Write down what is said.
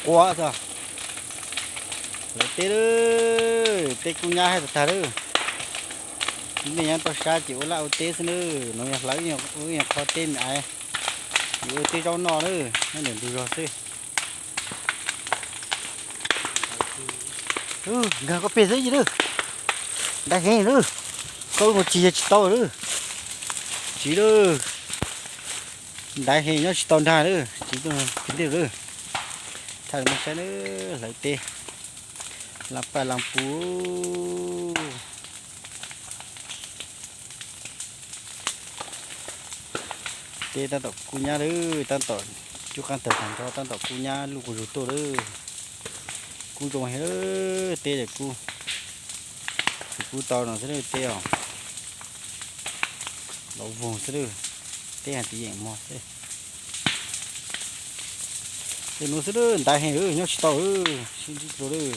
quaj xwb. Hlawv teb lawm, teb kub nyab hais tag tag lawm. Nej nyob toj sab ces ua laj ua teb xwb nawb, no yog hlawv ib nyuag qho teb me aiv, yuav ua teb zaub noj lawm, nyob ntawm ntug zos xwb. Nkag koj peg xwb lawm. Ntaiv heev lawm. Koj ua tsis yog tsis tau lawm. Tsis lawm. Ntaiv heev nyob tsis tau ntag lawm, tsis tau ntag lawm. Thaij rau nej saib lawm, hlawv teb, laj paj laj pub. Teb tab tom kub nyab lawm, tab tom cub qab tawg tag nrho, tab tom kub nyab luj kuj zug tuaj lawm. Kub zoo heev lawm, teb es kub, tsis kub tau no xwb lawm teb os. Los voog xwb lawm, teb hais tias yeem mog xwb. Tej nuav xwb lawm, ntaiv heev lawm, nyob tsis tau lawm, sib ntsib dlua lawm.